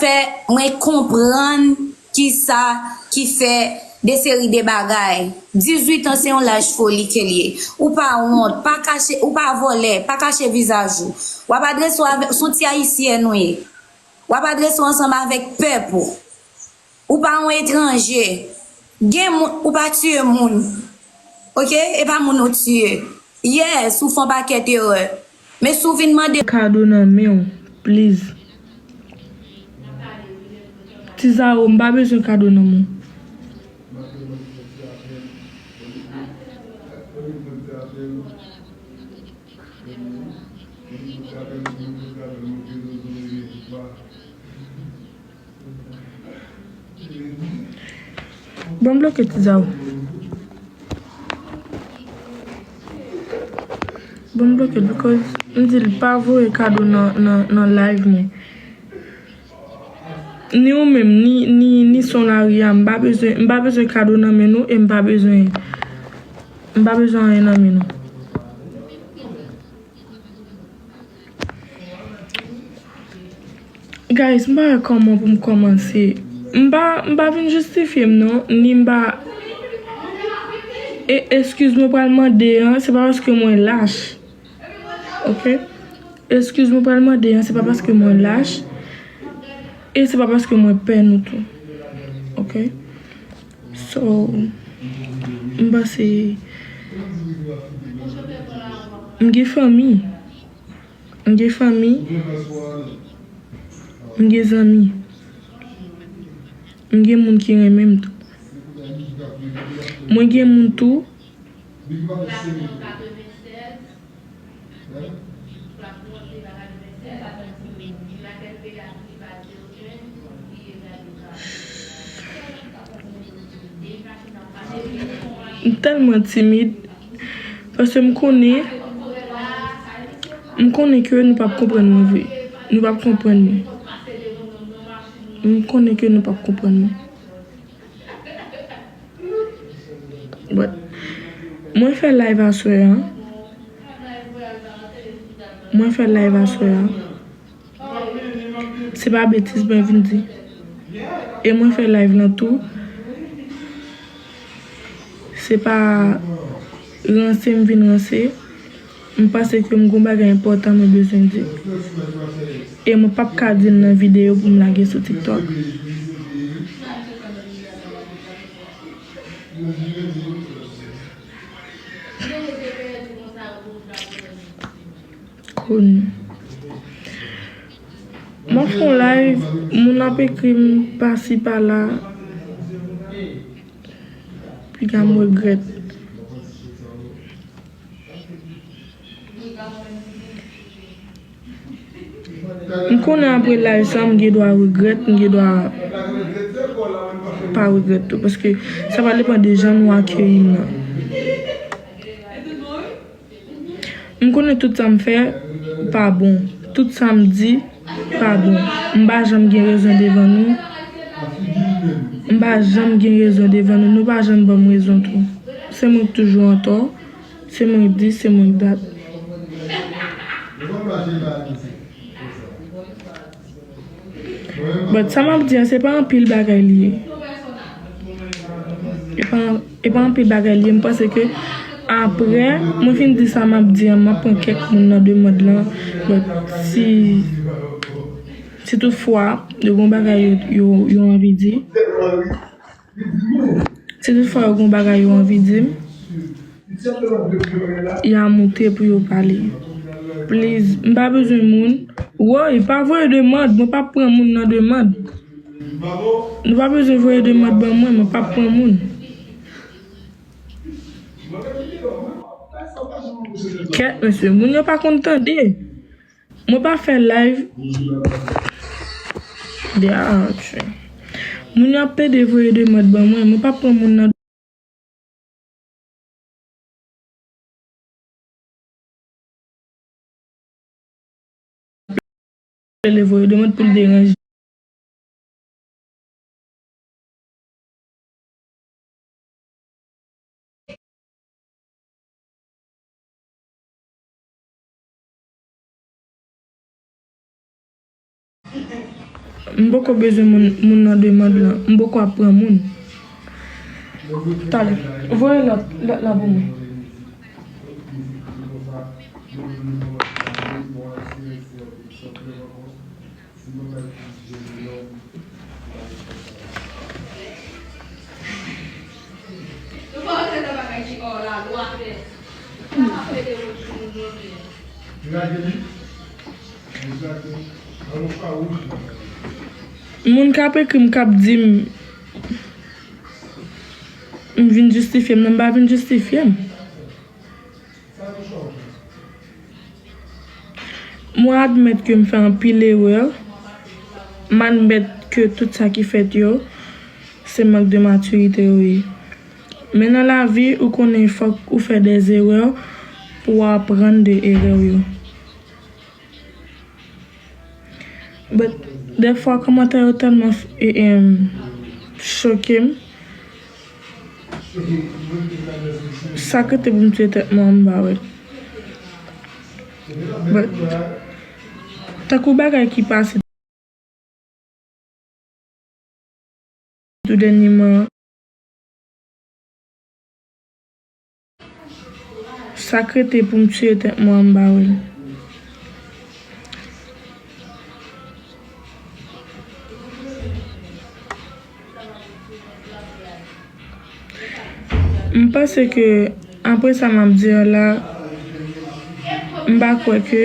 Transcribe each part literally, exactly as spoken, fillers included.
fè mwen konprann kisa ki fè de seri de bagay. Dizuit an se yon laj foli ke l ye. Ou pa wont, pa kache, ou pa vòlè, pa kache vizaj ou. W ap adrese w avèk, se yon ti ayisyèn ou ye. W ap adrese w ansanm avèk pèp ou. Ou pa yon etranje. Gen moun, ou pa tiye moun. Oke? E pa moun ou tiye. Yes, ou fè yon pakèt erè. Men si w vin mande kado nan men w, please. Ti Zaro, m pa bezwen kado nan men w. Ban m bloke Ti Zaro. Ban m bloke l, because m di l pa voye kado nan, nan, nan live mwen. Ni ou menm, ni, ni, ni Son Lari a, m pa bezwen, m pa bezwen kado nan men nou e m pa bezwen, m pa bezwen anyen nan men nou. Guys, m pa wè kòman pou m kòmanse. M pa, m pa vin jistifye m non, ni m pa. E eskiz mwen pral mande an, se pa paske mwen lach. Oke? Eskiz mwen pral mande an, se pa paske mwen lach. E se pa paske mwen pè nou tou. Oke? So, m panse, m gen fanmi. M gen fanmi. M gen zanmi. M gen moun ki renmen m tou. Mwen gen moun tou. M tèlman timid, paske m konnen, m konnen ke nou p ap konprann mwen vre. Nou p ap konprann mwen. M konnen ke nou p ap konprann mwen. But, mwen fè live aswè a. Mwen fè live aswè a. Se pa betiz mwen vin di. E mwen fè live lan tou. Se pa ranse m vin ranse. M panse ke m gon bagay enpòtan mwen bezwen di. E mwen p ap ka di l nan videyo pou m lage sou TikTok. Kounye. M ap fè yon live, moun ap ekri m pasi pala. Piga m regrèt. M konnen apre live sa, m gen dwa regrèt, m gen dwa pa regrèt tou, paske sa va depann de jan nou akeyi m nan. M konnen tout sa m fè pa bon. Tout sa m di pa bon. M pa janm gen rezon devan nou. M pa janm gen rezon devan nou. Nou pa janm ban m rezon tou. Se mwen k toujou antò. Se mwen k di, se mwen k dat. But sa m ap di a, se pa anpil bagay li ye. E pa, e pa anpil bagay li ye. M panse ke apre mwen fin di sa m ap di a, m ap pran kèk moun nan demann lan. But si, si toutfwa yo gon bagay yo, yo, yo anvi di, si toutfwa yo gon bagay yo anvi di m, y a moute pou yo pale. Please, m pa bezwen moun. Woy, pa voye demann, mwen p ap pran moun nan demann. Nou pa bezwen voye demann ban mwen, mwen p ap pran moun. Kèt, mesye, moun yo pa konn tande. Mwen pa fè live. De a, ok. Moun yo ap pede voye demann ban mwen, mwen p ap pran moun nan. Rele voye demann pou l deranje. M poko bezwen moun, moun nan demann lan. M poko ap pran moun. Talè. Voye lòt, lòt la pou mwen. Moun k ap ekri m, k ap di m, m vin jistifye m, non, m pa vin jistifye m. Mwen admèt ke m fè anpil erè. M admèt ke tout sa ki fèt yo, se mank de matirite yo ye. Men nan lavi, ou konnen fòk ou fè dè erè pou w aprann de erè w yo. But, dèfwa, kòmantè yo tèlman f-, e, em, choke m. Sa k rete pou m tiye tèt mwen, m pa wè. But, tankou bagay ki pase tou dènyèman, sa k rete pou m tiye tèt mwen, m pa wè l. M panse ke apre sa m ap di a la, m pa kwè ke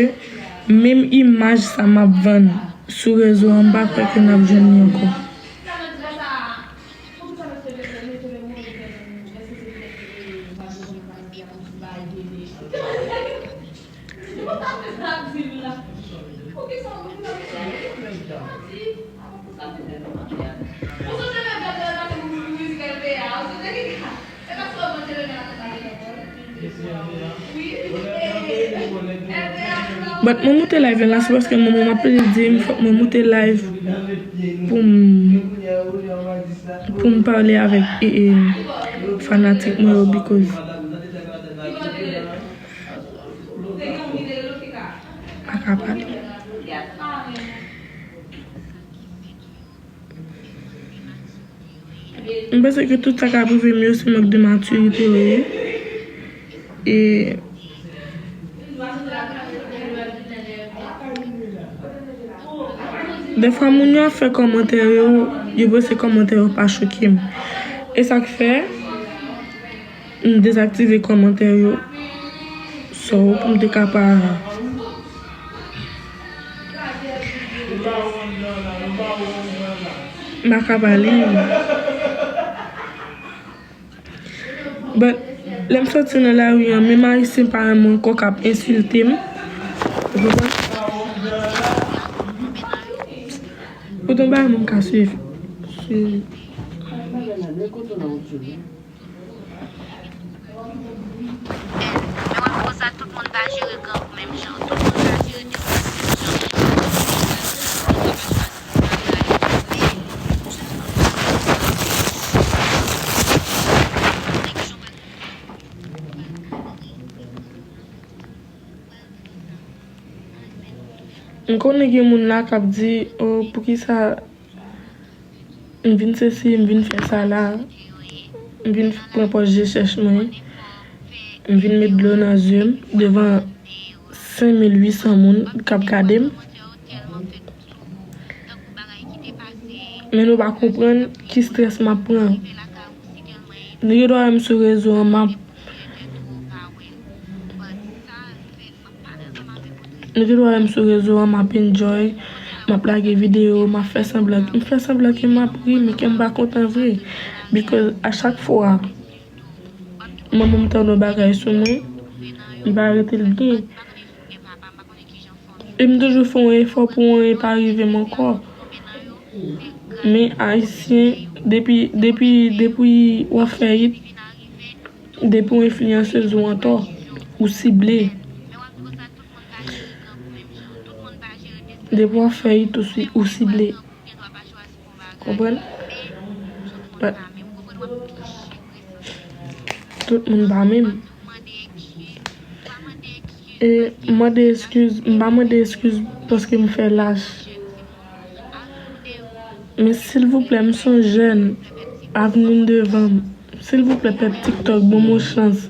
menm imaj sa m ap vann sou rezo a, m pa kwè ke n ap jwenn li ankò. But mwen moute live la, se paske manman m ap pede di m fòk mwen moute live pou m, pou m pale avèk, e, e, fanatik mwen yo, because pa ka pale. M panse ke tout sa k ap rive m yo se mank de matirite yo ye. E dèfwa moun yo ap fè kòmantè yo, yo panse kòmantè yo pa choke m. E sa k fè m dezaktive kòmantè yo. So, pou m te ka pa, m pa ka pale. But, lè m soti nan lari an, menm Ayisyen pa renmen m ankò k ap ensilte m. Ou konprann? Pou ton bagay, mwen m ka swiv. Swiv. Men wè konsa, tout moun pa jere grangou menm jan, tout moun pa jere depresyon menm jan, menm jan, tout moun pa chwazi pou bagay. M konnen gen moun la k ap di, "Oh, poukisa m vin sesi, m vin fè sa la, m vin pran pòz je chèch mwen, m vin met dlo nan zye m devan senk mil uit san moun k ap gade m." Men nou pa konprann ki strès m ap pran. Nou gen dwa wè m sou rezo an, m ap Nou te dwe wè m sou rezo an, m ap enjoy, m ap lage videyo, m ap fè sanblan, m fè sanblan ke m ap ri, men ke m pa kontan vre. Because a chak fwa manman m tande yon bagay sou mwen, m pa rete l byen. E m toujou fè yon efò pou anyen pa rive m ankò. Men Ayisyen, depi, depi, depi w ap fè it, depi w enfliyansez ou antò, ou sible. Depi w ap fè it, ou si-, ou sible. Konprann? But, tout moun pa menm. E mande eskiz, m pa mande eskiz paske m fè lach. Men silvouplè, m se yon jèn, avni m devan m. Silvouplè, pèp TikTok, ban m yon chans.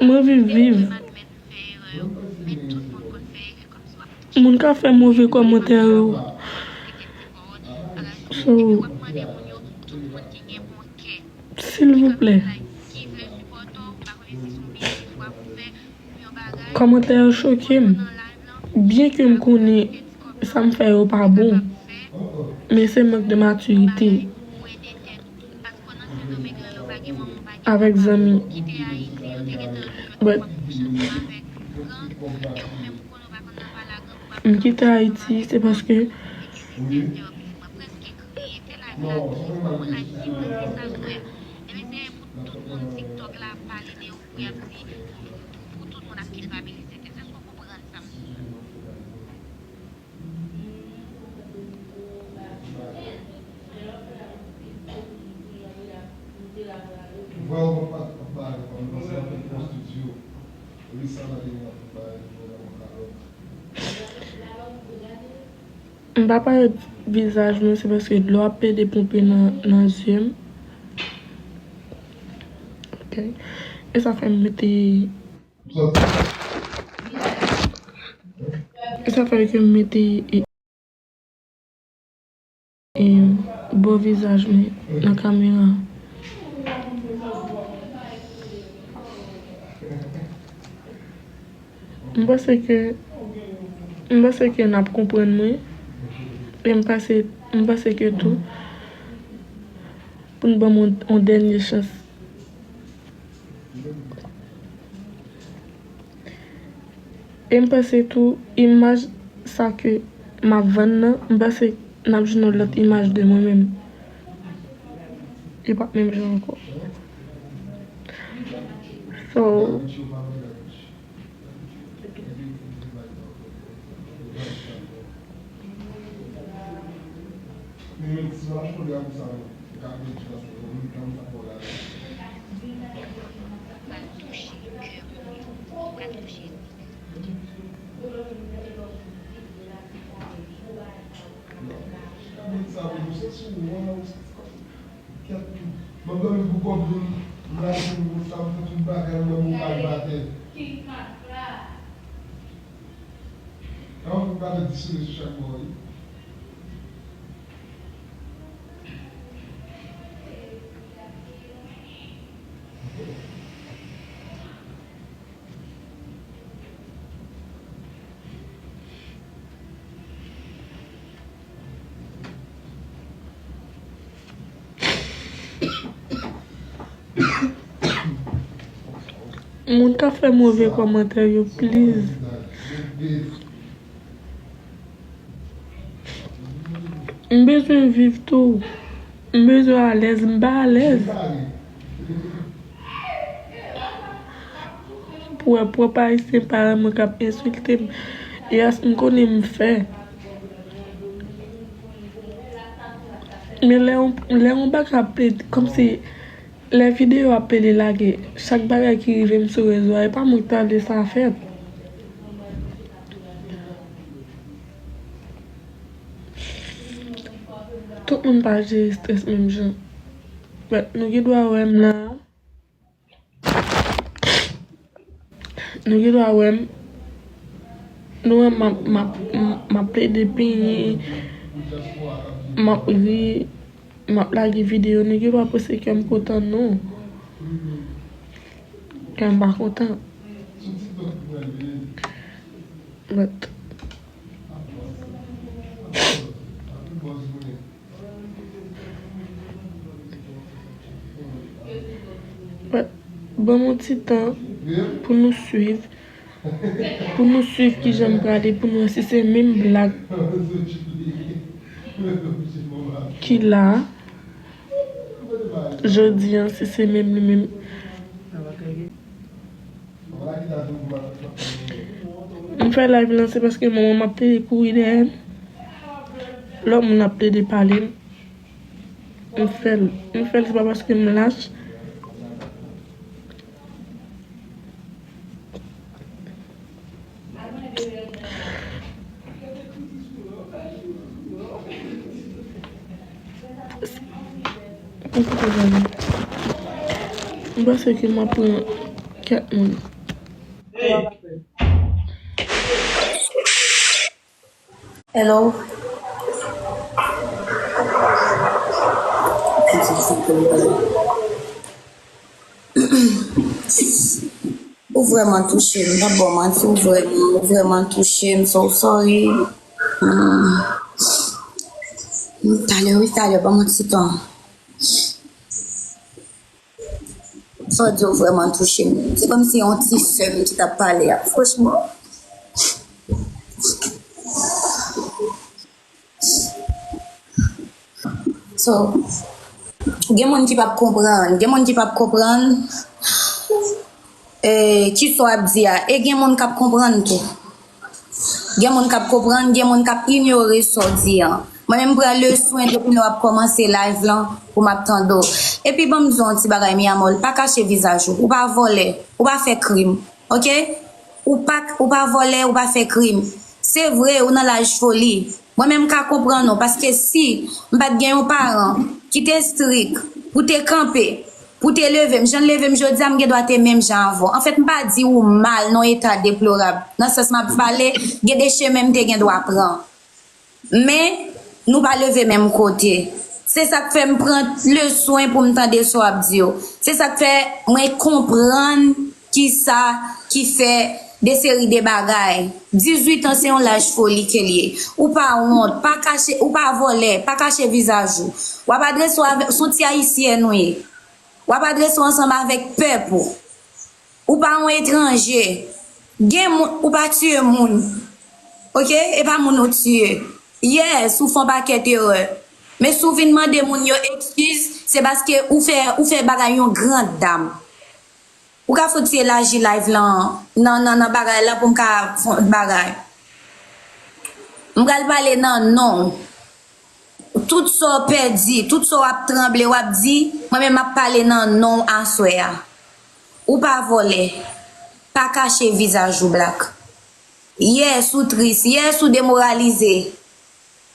M anvi viv. Moun ka fè move kòmantè yo. So, silvouplè, kòmantè yo choke m. Byen ke m konnen sa m fè yo pa bon, men se mank de matirite avèk zanmi. But, m kite Ayiti, se paske M pa parèt vizaj mwen, se paske dlo ap plede ponpe nan, nan zye m. Ok. E sa fè m mete, e sa fè ke m mete, e, e, bò vizaj mwen nan kamera. M panse ke, m panse ke n ap konprann mwen. E m panse, m panse ke tou, pou n ban m yon, yon dènye chans. E m panse tou, imaj sa ke m ap vann nan, m panse n ap jwenn yon lòt imaj de mwen menm. Li p ap menm jan ankò. So, Kèt tou. Mwen menm pou kont mwen, m rale pou sa, m fè tout bagay, mwen mwen pa batè. An, pou pa te disire sou chak bò, wi. Moun k ap fè move kòmantè yo, please. M bezwen viv tou. M bezwen alèz, m pa alèz. Pou wè pwòp ayisyen paran mwen k ap ensilte m. Yes, m konnen m fè. Men lè yon, lè yon bagay ap plede, kòmsi lè videyo ap plede lage, chak bagay ki rive m sou rezo a, e pa mwen ki ta vle sa fèt. Tout moun pa jere estrès menm jan. But nou gen dwa wè m la. Nou gen dwa wè m. Nou wè m ap, m ap, m ap plede penyen. M ap ri. M ap lage videyo. Nou gen dwa panse ke m kontan, non. Ke m pa kontan. But But ban m yon ti tan pou nou swiv, pou nou swiv kijan m prale, pou nou wè si se menm blag ki la jodi a, si se menm li menm. M fè live lan se paske manman m ap plede kouri dèyè m. Lòt moun ap plede pale m. M fè l. M fè l se pa paske m lach. M panse ke m ap pran kèk moun. Hello. Ou vrèman touche m. M p ap ba w manti, ou vrèman, ou vrèman touche m. So sorry. Hmm. Talè, wi, talè, ban m yon ti tan. Sa w di yo vrèman touche m. Se kòmsi yon ti sè m ki t ap pale a. Franchman. So, gen moun ki p ap konprann. Gen moun ki p ap konprann eh, kisa w ap di a. E gen moun k ap konprann tou. Gen moun k ap konprann, gen moun k ap inyore sa w di an. Mwen menm m pran leswen depi lè w ap kòmanse live lan pou m ap tande w. Epi ban m di w yon ti bagay, mi amor, pa kache vizaj ou. Ou pa vòlè, ou pa fè krim, oke? Ou pa, ou pa vòlè, ou pa fè krim. Se vre, ou nan laj foli. Mwen menm m ka konprann ou, paske si m pa t gen yon paran ki te strik pou te kanpe, pou te leve m, jan l leve m jodi a, m gen dwa te menm jan avè w. Anfèt, m pa di ou mal nan yon eta deplorab. Nan sans m ap pale, gen de chemen m te gen dwa pran. Men, nou pa leve menm kote. Se sa k fè m pran leswen pou m tande sa w ap di yo. Se sa k fè mwen konprann kisa ki fè de seri de bagay. Dizuit an se yon laj foli ke l ye. Ou pa wont, pa kache, ou pa vòlè, pa kache vizaj ou. W ap adrese w avèk, se yon ti ayisyèn ou ye. W ap adrese w ansanm avèk pèp ou. Ou pa yon etranje. Gen moun, ou pa tiye moun. Oke? E pa moun ou tiye. Yes, ou fè yon pakèt erè. Men si w vin mande moun yo ekskiz, se paske ou fè, ou fè bagay yon grand dam. Ou ka fout elaji live lan nan, nan, nan bagay la pou m ka fè yon bagay. M pral pale nan non w. Tout sa w pèdi, tout sa w ap tranble, w ap di, mwen menm m ap pale nan non w aswè a. Ou pa vòlè, pa kache vizaj ou Black. Yes, ou tris, yes, ou demoralize.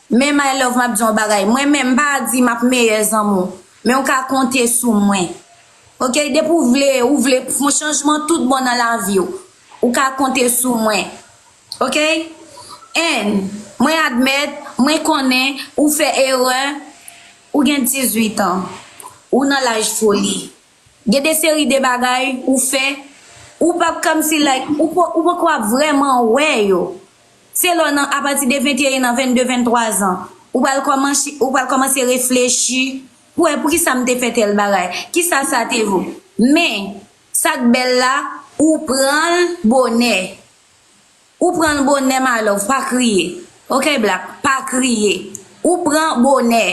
Men my love, m ap di yon bagay. Mwen menm, m pa di m ap meyè zanmi w, men w ka konte sou mwen. Oke, depi w vle, ou vle fè yon chanjman tout bon nan lavi w, ou ka konte sou mwen. Oke? And, mwen admèt, mwen konnen, ou fè erè, ou gen dizuit an. Ou nan laj foli. Gen de seri de bagay ou fè, ou p ap kòmsi like, ou po, ou poko ap vrèman wè yo. Se lè w nan, apati de venteyen an, vennde, venntwa zan, ou pral kòmanse, ou pral kòmanse reflechi pou wè poukisa m te fè tèl bagay, kisa sa te vo. Men, sa k bèl la, ou pran l bonè. Ou pran l bonè, my love, pa kriye. Oke, Black, pa kriye. Ou pran bonè.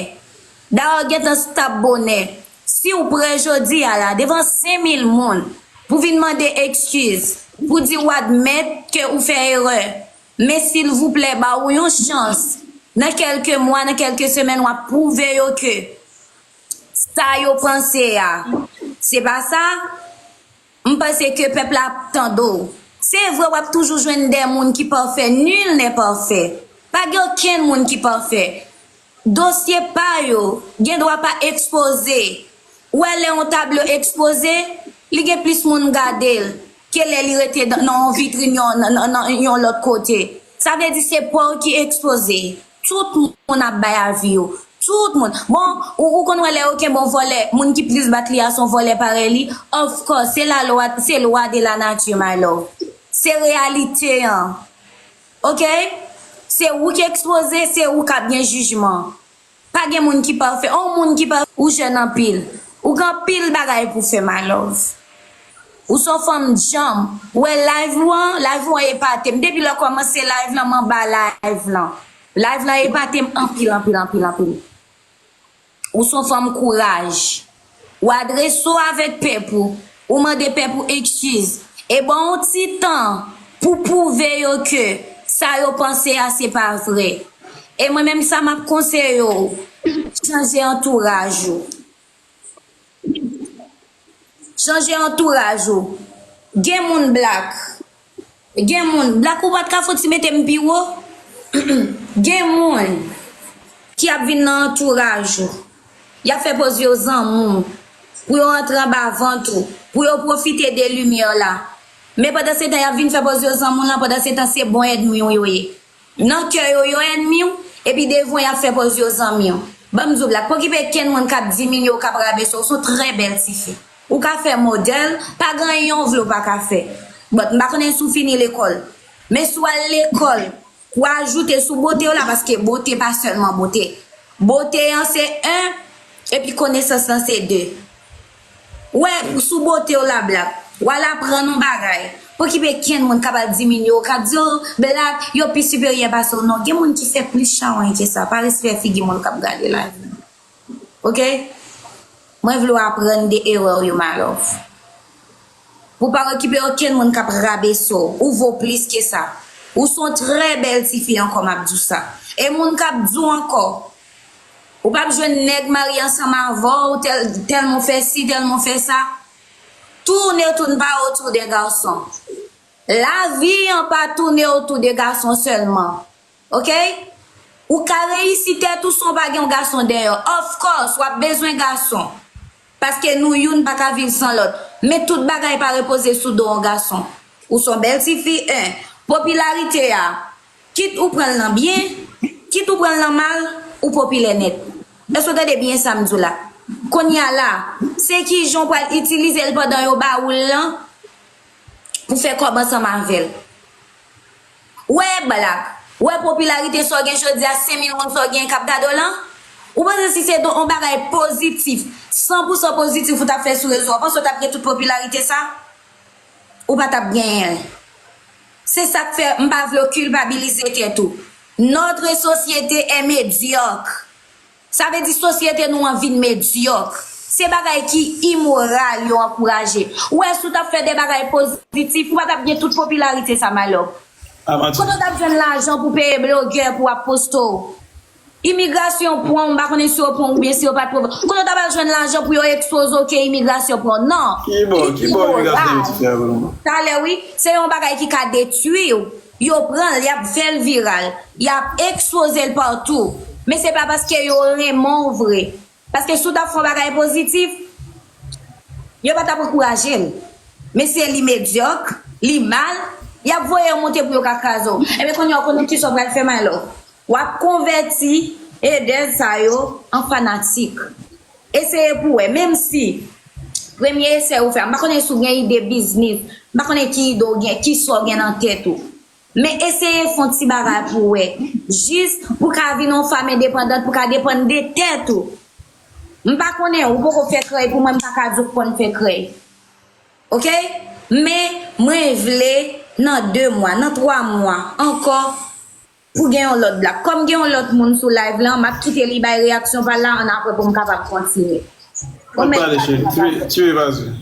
Dayè, w gentan stop bonè. Si w prè jodi a la, devan senk mil moun, pou vin mande ekskiz, pou di w admèt ke ou fè erè, men silvouplè, ba w yon chans. Nan kèlke mwa, nan kèlke semèn, w ap pwouve yo ke sa yo panse a, se pa sa. M panse ke pèp la ap tande w. Se vre, w ap toujou jwenn de moun ki pafè, nul n'est parfait. Pa gen okenn moun ki pafè. Dosye pa yo gen dwa pa ekspoze. Ou wè lè yon tablo ekspoze, li gen plis moun gade l ke lè li rete nan, nan yon vitrin yon, nan, nan, nan yon lòt kote. Sa vle di se pa w ki ekspoze. Tout moun ap bay avi yo. Tout moun. Bon, ou, ou konn wè lè yo kenbe yon vòlè, moun ki plis bat li a se yon vòlè parèy li. Of course, se lalwa, se lwa de la nature, my love. Se reyalite an. Oke? Se ou ki ekspoze, se ou k ap gen jijman. Pa gen moun ki pafè. On moun ki pafè, ou jèn anpil. Ou gen anpil bagay pou fè, my love. Ou se yon fanm djanm. Ou wè live ou an, live ou an epate m. Depi lè w kòmanse live lan, m anba live lan. Live lan epate m anpil, anpil, anpil, anpil. Ou se yon fanm kouraj. Ou adrese w avèk pèp ou. Ou mande pèp ou ekskiz. E ban w ti tan pou pwouve yo ke sa yo panse a se pa vre. E mwen menm sa m ap konseye w, chanje antouraj ou. Chanje antouraj ou. Gen moun Black. Gen moun Black, ou pa t ka fouti mete m pi wo. Gen moun ki ap vin nan antouraj ou. Y ap fè poz yo zanmi w, pou yo antre anba vant ou, pou yo pwofite de limyè w la. Men pandan se tan y ap vin fè poz yo zanmi w lan, pandan se tan se bon ènmi w yo ye. Nan kè yo, yo ènmi w, epi devan w y ap fè poz yo zanmi w. Ban m di w Black, pa okipe kenn moun k ap diminye w, k ap rabese w, ou se yon trè bèl tifi. Ou ka fè modèl, pa gen anyen w vle w pa ka fè. But m pa konnen si w fini lekòl. Men si w al lekòl, pou ajoute sou bote w la, paske bote pa sèlman bote. Bote an se en, epi konesans lan se de. Ou wè, sou bote w la Black, w al aprann yon bagay. Pa okipe kenn moun k ap al diminye w, k ap di w Black, yo pi siperyè pase w. Non, gen moun ki fè plis chawony ke sa. Pa respè figi moun k ap gade live la. Oke? Mwen vle w aprann de erè w yo, my love. Pou pa okipe okenn moun k ap rabese w. Ou vo plis ke sa. Ou se yon trè bèl tifi ankò, m ap di w sa. E moun k ap di w ankò, ou p ap jwenn nèg marye ansanm avè w, tèl, tèlman w fè si, tèlman w fè sa. Tourne, tourne pa otou de gason. Lavi an pa tounen otou de gason sèlman. Oke? Ou ka reyisi tèt ou san w pa gen yon gason dèyè w. Of course, w ap bezwen gason. Paske nou youn pa ka viv san lòt. Men tout bagay pa repoze sou do yon gason. Ou se yon bèl tifi, en. Popilarite a, kit ou pran l nan byen, kit ou pran l nan mal, ou popilè nèt. Èske w tande byen sa m di w la? Kounye a la, se kijan w pral itilize l pandan yo ba ou l lan pou fè kòb ansanm avè l. Ou wè Black, ou wè popilarite sa w gen jodi a, senk mil moun sa w gen k ap gade w lan? Ou panse si se yon bagay pozitif, san pou san pozitif ou t ap fè sou rezo a, w panse w t ap gen tout popilarite sa? Ou pa t ap genyen l. Se sa k fè m pa vle w kilpabilize tèt ou. Notre société est médiocre. Sa vle di sosyete nou an vin medyòk. Se bagay ki imoral yo ankouraje. Ou wè, si w t ap fè de bagay pozitif, ou pa t ap gen tout popilarite sa, my love. Kote w t ap jwenn lajan pou peye blogè pou w ap poste w? Imigrasyon pran w, m pa konnen si yo pran w oubyen si yo pa t pran w. Kote w t ap al jwenn lajan pou yo ekspoze w ke imigrasyon pran w? Non. Ki bò, ki bò imigrasyon yo te fè a, vrèman? Talè, wi, se yon bagay ki ka detwi w. Yo pran l, y ap fè l viral, y ap ekspoze l patou. Men se pa paske yo renmen w vre. Paske si w t ap fè yon bagay pozitif, yo pa t ap ankouraje l. Men se li medyòk, li mal, y ap voye w monte pou yo ka kraze w. Ebyen, kounye a, w konnen kisa w pral fè, my love? W ap konvèti edèz sa yo an fanatik. Eseye pou w wè, menm si premye esè ou fè a, m pa konnen si w gen ide biznis, m pa konnen ki ide w gen, kisa w gen nan tèt ou. Men eseye fè yon ti bagay pou w wè. Jis pou w ka vin yon fanm endepandant, pou w ka depann de tèt ou. M pa konnen, ou poko fè krèy pou mwen, m pa ka di w konn fè krèy. Oke? Men mwen vle nan de mwa, nan twa mwa ankò, pou gen yon lòt Black. Kòm gen yon lòt moun sou live lan, m ap kite li bay reyaksyon pa l la, ann apre pou m kapab kontinye. Ou mèt pale, cheri. Tu es, tu es, vas-y.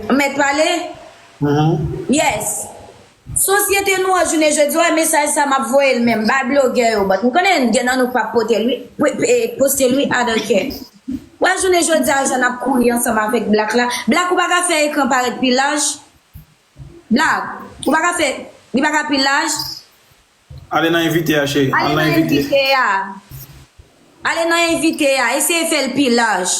Ou mèt pale? Yes. Sosyete nou an jounen jodi a, mesaj sa m ap voye l menm bay blogè yo, but m konnen gen nan nou k p ap pote l wi, p-, p-, poste l wi, I don't care. Wè jounen jodi a jan n ap kouri ansanm avèk Black la. Black, ou pa ka fè ekran parèt pi laj? Black, ou pa ka fè, li pa ka pi laj? Ale nan envite a, cheri. Ale nan envite a. Ale nan envite a. Eseye fè l pi laj.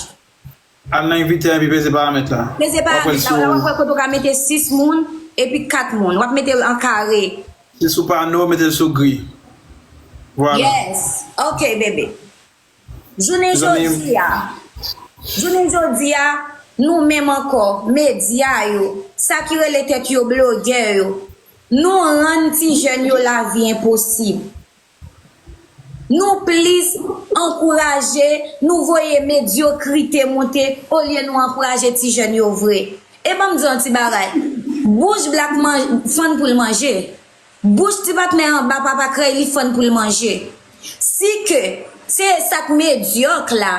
Al nan envite a epi peze paramèt la. Peze paramèt la, w ap wè kote w ka mete sis moun epi kat moun. W ap mete l an kare. Sis ou pa no, mete l sou gri. Vwala. Yes. Ok, bebe. Jounen jodi a, jounen jodi a, nou menm ankò, medya yo, sa ki rele tèt yo blogè yo, nou rann ti jèn yo lavi enposib. Nou plis ankouraje, nou voye medyokrite monte olye nou ankouraje ti jèn yo vre. E ban m di yon ti bagay. Bouch Black man-, fann pou l manje. Bouch ti patnè anba papa krèy li fann pou l manje. Si ke se sa k medyòk la,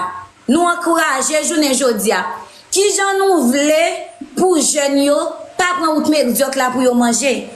nou ankouraje jounen jodi a. Kijan nou vle pou jèn yo pa pran wout medyòk la pou yo manje?